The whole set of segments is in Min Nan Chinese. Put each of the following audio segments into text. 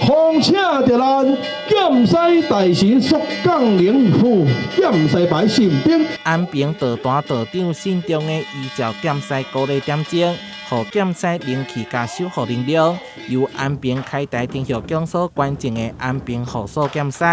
奉請著咱檢使大神蘇降臨赴檢使牌神燈。安平道壇道長信眾的依照檢使鼓勵點鐘，予檢使靈氣佮守護能量，由安平開台天后宮所捐贈的安平護所檢使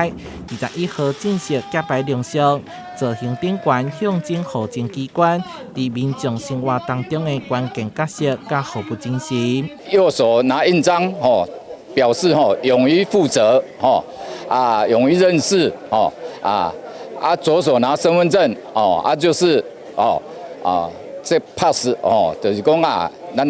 ，21號正式揭牌亮相，造型頂懸象徵戶政機關佇民眾生活當中的關鍵角色佮服務精神。右手拿印章，吼，表示吼勇於負責，吼啊，勇於認事，吼啊啊，左手拿身份證，哦啊，就是哦啊，這 pass 哦，就是講啊，咱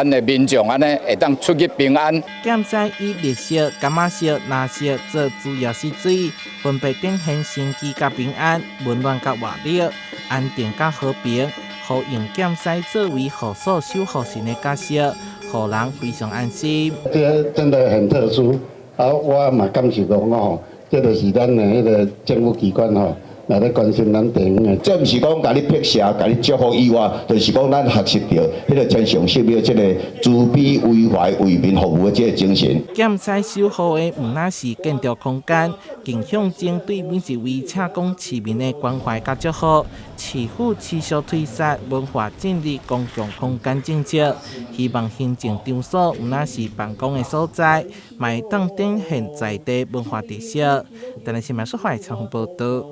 的民眾按呢會當出入平安。檢使以綠色、柑仔色、藍色做主要色水，分別展現生機佮平安、溫暖佮活力、安定佮和平，呼應檢使作為護所守護神的角色，予人非常安心。這真的很特殊，啊，我嘛感受講吼，這就是咱的彼个政府機關吼，來咧關心咱地方的。這毋是講共你辟邪、共你祝福以外，就是講咱學習著彼个天上聖廟這个慈悲為懷、為民服務的這个精神。檢使守護的毋但是建築空間，更象徵對每一位赤港市民的關懷佮祝福。市府持續推捒文化進入公共空間政策，希望行政場所毋但是辦公的所在，嘛會當展現在地文化特色。台南新聞說話採訪報道。